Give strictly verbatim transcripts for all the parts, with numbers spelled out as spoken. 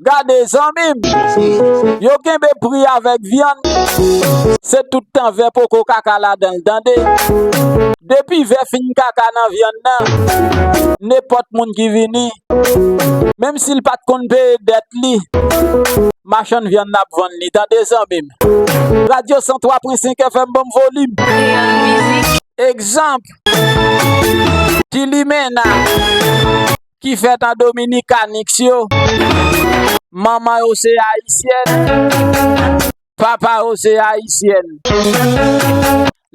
Gade zanmi m, yo kenbe pri avèk vyann. Se tout tan vè poko kaka ladan l, tande. Depi vè fin kaka nan vyann nan, nenpòt moun ki vini, menm si l pa t konn peye dèt li, machann vyann nan ap vann li, tande zanmi m. Radyo san twa pwen senk F M, ban m volim. Egzanp, Ti Limena ki fèt an Dominikanix yo, manman yo se ayisyèn, papa yo se ayisyèn.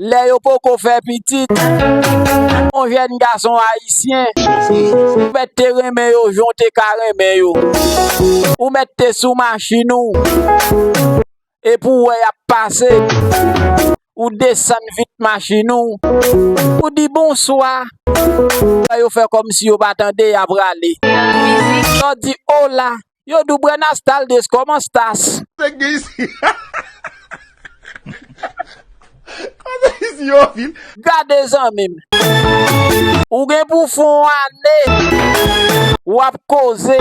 Lè yo poko fè pitit, yon jèn gason ayisyen, ou mèt te renmen yo jan w te ka renmen yo. Ou mèt te sou machin ou, epi w wè y ap pase, ou desann vit machin ou, ou di bonswa, wè yo fè kòmsi yo pa tande, y ap rale. Lè w di ola, yo di w buenas tardes, cómo estás? Kote isi yo vin? Gade zanmi m, ou gen pou fè yon ane w ap koze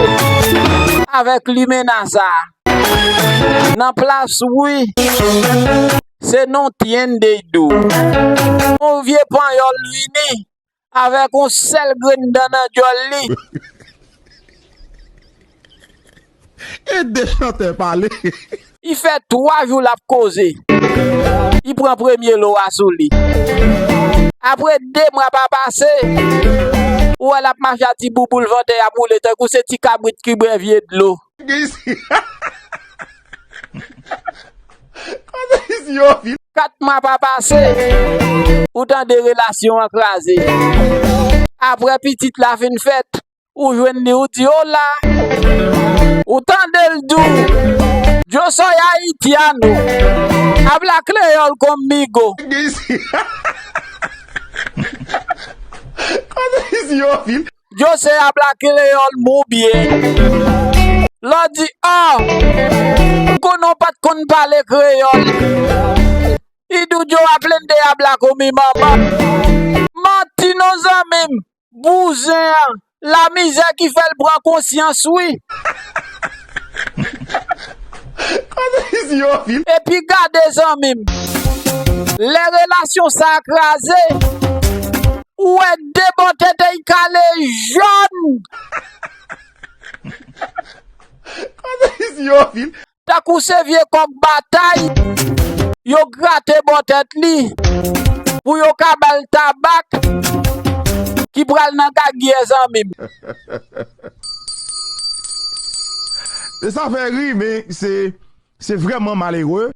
avèk limena sa a. Nan plas wi, se non tiende y do. Yon vye panyòl vini avèk yon sèl grenn dan nan djòl li. E de chantè pale. Li fè twa jou l ap koze. Li pran premye lo a sou li. Apre de mwa pa pase, ou wè l ap mache a ti bouboul vantè y ap woule tankou se ti kabrit ki bwè vye dlo. Kote isi yo vin? Kat mwa pa pase, ou tande relasyon an kraze. Apre pitit la fin fèt, ou jwenn li, ou di ola. Ou tande l di w, yo soy haitiano, habla creol conmigo. Kote isi yo vin? Yo se habla creol muy bien. Lè w di, oh, m konnen w pa t konn pale kreyòl. Li di w yo aprende a hablar con mi mamá. Manti non zanmi m. Bouzen an, lamizè ki fè l pran konsyans wi. Kote isi yo vin? Epi gade zanmi m, lè relasyon sa a kraze, ou wè de bò tèt li kale jòn. Kote isi yo vin? Tankou se vye kòk batay, yo grate bò tèt li pou yo ka ba l tabak ki pral nan gagyè zanmi m. E sa fè ri, men se, se vrèman malere.